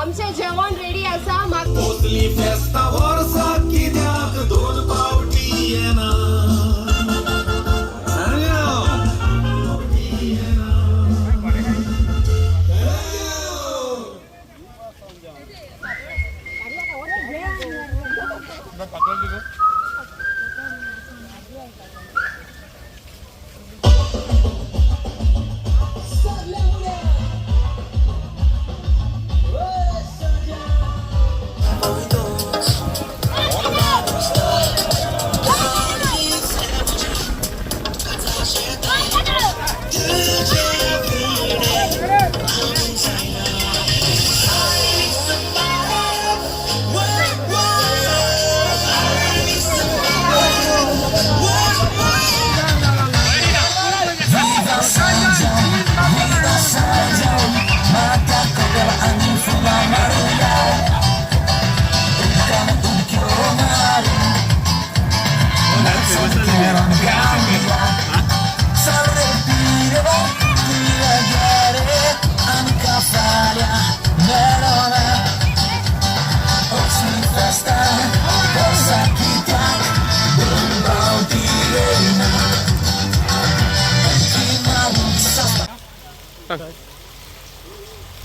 आमचे जेवण रेडी आसा.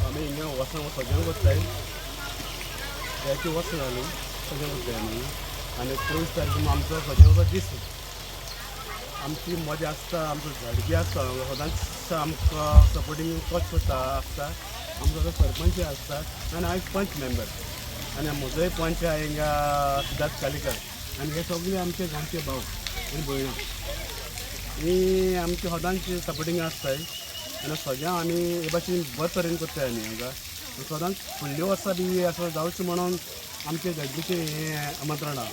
आमी हिंगा वचोन सगळ्यांक वताय, जायतीं वर्सां जालीं सगळ्यांक वताय आमी. आनी 24 तारखे आमचो सगळ्यांचो दीस, आमची मजा आसता, आमचो झडपी आसता, सदांच आमकां सपोर्टींग तोच करता आसता. आमचो सरपंच आसता आनी हांव एक पंच मेंबर आनी म्हजोय पंच आहा हिंगा सिद्धार्थ कालेकर. आनी हे सगळे आमचे गांवचे भाव आनी भयणां, ही आमची सदांच सपोर्टींग आसताय. आनी सगळ्या आमी हे भाशेन बरे तरेन करताय आमी हांगा. सदांच फुडल्या वर्सा बी असो जावचें म्हणून आमचें झडपीचें हें आमंत्रण आहा.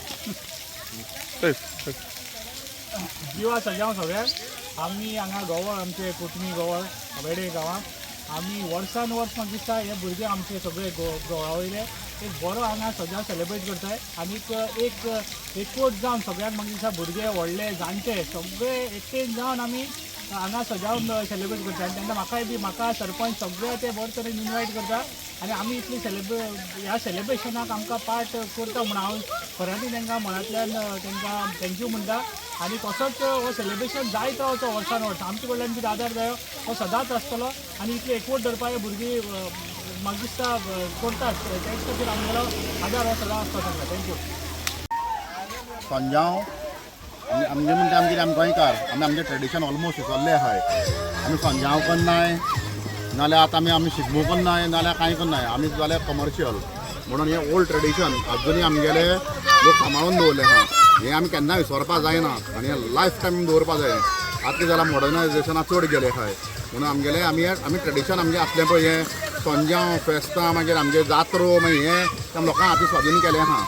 जिवा सजाव सगळ्यांक. आमी हांगा गोवळ, आमचे कोंकणी गोवळ वेडे गांवांत आमी वर्सान वर्स म्हाका दिसता हे भुरगे आमचे सगळे गोवा वयले एक बरो हांगा सदां सेलेब्रेट करताय. आनीक एक एकवट जावन सगळ्यांक म्हाका दिसता भुरगे, व्हडले, जाणटे सगळे एकटेन जावन आमी हांगा सजावन सेलिब्रेट करता. आनी तेन्ना म्हाकाय बी म्हाका सरपंच सगळे ते बरे तरेन इनवायट करता आनी आमी इतली ह्या सेलिब्रेशनाक आमकां पार्ट करता म्हूण हांव खऱ्यांनी तांकां मनांतल्यान तांकां thank you म्हणटा. आनी तसोच हो सेलिब्रेशन जायत रावचो वर्सान वर्स, आमचे कडल्यान कितें आदार जायो हो सदांच आसतलो. आनी इतली एकवट दवरपाक हे भुरगीं म्हाका दिसता करतात, तेच खातीर आमगेलो आदार हो सदां आसता तांकां. Thank you. सांजांव आनी आमगे म्हणटा आमगे आमी गोंयकार, आमी आमगे ट्रेडिशन ऑलमोस्ट विसरले आहाय. आमी सांजांव करनाय, नाल्यार आतां आमी आमी शिगमो करनाय, नाल्यार कांय करनाय, आमी जाल्यार कमर्शियल. म्हणून हें ओल्ड ट्रेडिशन आजुनूय आमगेले लोक सांबाळून दवरले आहा. हें आमी केन्ना विसरपा जायना आनी हें लायफ टायम दवरपा जाय. आतां कितें जालां, मॉडर्नायजेशना चड गेले आहाय, म्हणून आमगेले आमी आमी ट्रेडिशन आमगें आसलें पळय, हें सोंजांव फेस्तां, मागीर आमगे जात्रो, मागीर हें ते लोकांक हाती स्वाधीन केलें आहा.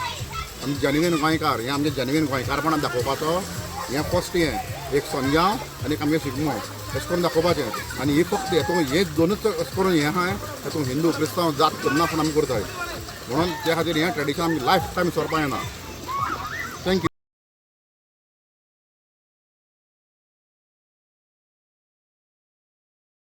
आमी जेन्युइन गोंयकार, हें आमचें जेन्युइन गोंयकारपणान दाखोवपाचो हें फर्स्ट हें एक सोंजांव आनी एक आमगें शिगमो अशें करून दाखोवपाचें. आनी ही फक्त हेतून हे दोनूच अशें करून हें आहा, हेतून हिंदू क्रिस्तांव जात करनासतना आमी करताय. म्हणून त्या खातीर हें ट्रेडिशन आमी लायफ टायम विसरपा येना.